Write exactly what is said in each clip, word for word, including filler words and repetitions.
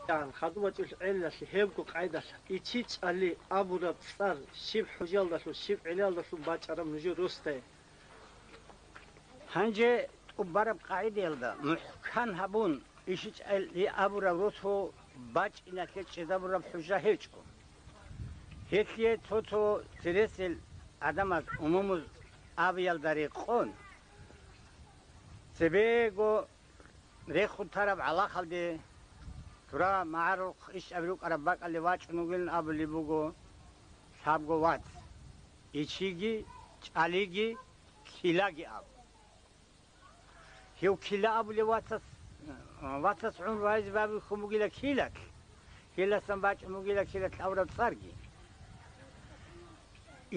Хадуб бачӀул гӀелалъе гьебго къайдалъ ичи чӀали абураб цӀар щиб хӀужалдалъун, щиб гӀелалдалъун бачӀараб нужер росдае. Гьанже тӀубараб къагӀидаялда мухӀкан гьабун, ишичӀали абураб росу бачӀиналъе чӀезабураб хӀужа гьечӀо. Гьелъие цо-цо цересел гӀадамаз умумуз абиялда рекъон, цебего рехун тараб гӀалахалде тура магӀарухъ ишчӀаби рукӀараб бакӀалде вачӀун вугилан абулеб буго лъабго вац, ичиги, чӀалиги, килаги аб. Гьев кила абулев вацас, вацас гӀумру гьайзе бабихьун бугила килалъ, киласан бачӀун бугила килалъ абураб цӀарги.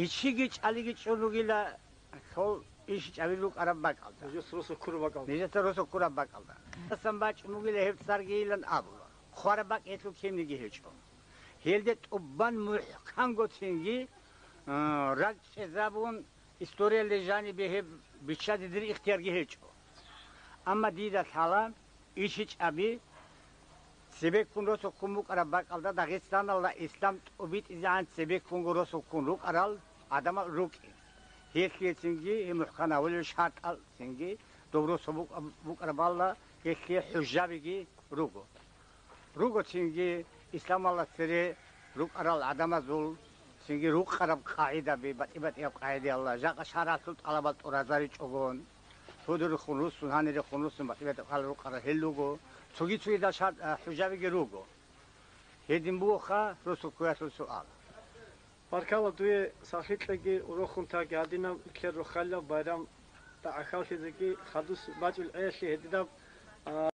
Ичиги чӀалиги чӀун ругила лъол ишичӀаби рукӀараб бакӀалда. Нижеца росу ккураб бакӀалда. Нижеца росу ккураб бакӀалда. Киласан бачӀун бугила гьеб цӀаргийилан абула. Хъвараб бакӀ гьелъул кемниги гьечӀо. Гьелде тӀубан мухӀканго цинги, а, ракӀчӀезабун, историялде жанибе гьеб биччазе дир ихтиярги гьечӀо. Амма дида лъала ишичӀаби цебеккун росу ккун букӀараб бакӀалда Дагъистаналда ислам тӀубитӀизегӀан цебеккунго росу ккун рукӀарал гӀадамал рукӀин. Гьелъие цинги гьеб мухӀкан гьавулел шартӀал цинги доб росу букӀа-, букӀарабалда гьелъие хӀужабиги руго. Руго цинги исламалда цере рукӀарал гӀадамазул цинги рукъараб къагӀидаби, батӀи-батӀияб къагӀидаялда, жакъа шаргӀалъул тӀалабал тӀуразаричӀогон, цо дурухъун руссун, гьанирехун руссун, батӀи-батӀияб къагӀидаялда рукъарал гьел руго, цоги-цогидал шартӀ, а, хӀужабиги руго. Гьедин бугоха росу ккуялъул суал. Баркала дуе, сахлъи кьеги, урохун таги гьадинаб кер рохалилаб байрам дагӀахьаллъизеги, хадус бачӀул гӀелалъе гьединаб, а,